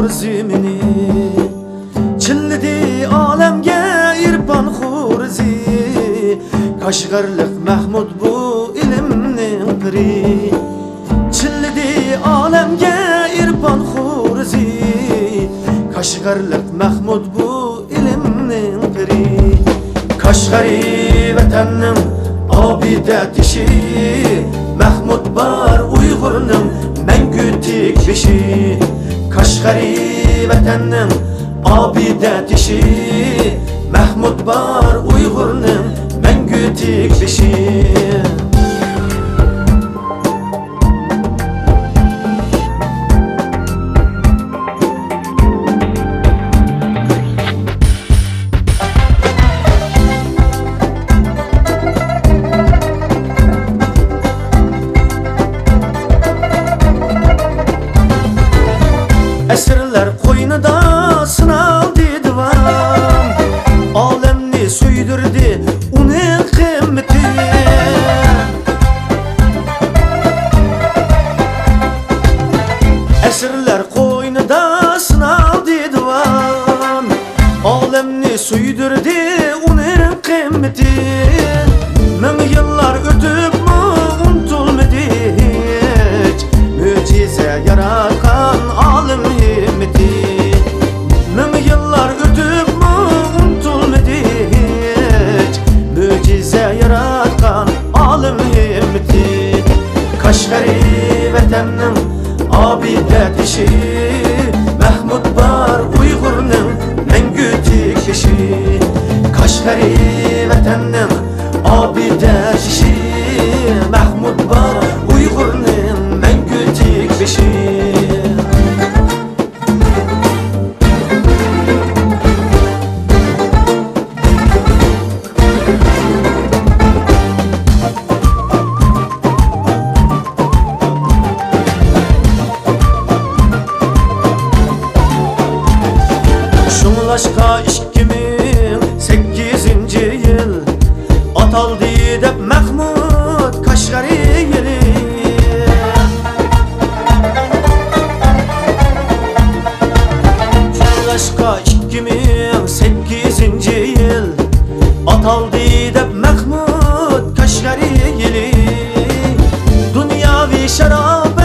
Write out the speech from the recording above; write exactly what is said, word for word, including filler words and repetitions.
زېمىنى. چىللىدى ئالەمگە ئىرپان خورىزى، كاشغەرلىق مەھمۇد بۇ ئىلىمنىڭ پىرى. چىللىدى ئالەمگە ئىرپان خورىزى، كاشغەرلىق مەھمۇد بۇ ئىلىمنىڭ پىرى. كاشغەرى ۋەتەننىڭ ئابىدە تېشى، مەھمۇد بار ئۇيغۇرنىڭ مەڭگۈ تىك بېشى. كاشغەرى ۋەتەننىڭ ئابىدە تېشى، مەھمۇد بار ئۇيغۇرنىڭ مەڭگۈ تىك بېشى. ئەسىرلەر قوينىدا سىنالدى داۋام، ئالەمنى سۆيدۈردى ئۇنىڭ قىممىتى. ئەسىرلەر قوينىدا سىنالدى داۋام، ئالەمنى سۆيدۈردى ئۇنىڭ قىممىتى. مىڭ يىللار ئۆتۈپمۇ ئۇنتۇلمىدى ھېچ، مۆجىزە ياراتقان ئالىم ھىممىتى. مىڭ يىللار ئۆتۈپمۇ ئۇنتۇلمىدى ھېچ، مۆجىزە ياراتقان ئالىم ھىممىتى. كاشغەرى ۋەتەننىڭ ئابىدە تېشى، مەھمۇد بار ئۇيغۇرنىڭ مەڭگۈ تىك بېشى. كاشغەرى ۋەتەننىڭ ئابىدە تېشى، مەھمۇد بار ئۇيغۇرنىڭ مەڭگۈ تىك بېشى. شۇڭلاشقا ئىككى مىڭ سەككىزىنچى يىل ئاتالدى دەپ مەھمۇد كاشغەرى يىلى. شۇڭلاشقا ئىككى مىڭ سەككىزىنچى يىل ئاتالدى دەپ مەھمۇد كاشغەرى يىلى. دۇنياۋى شارابەت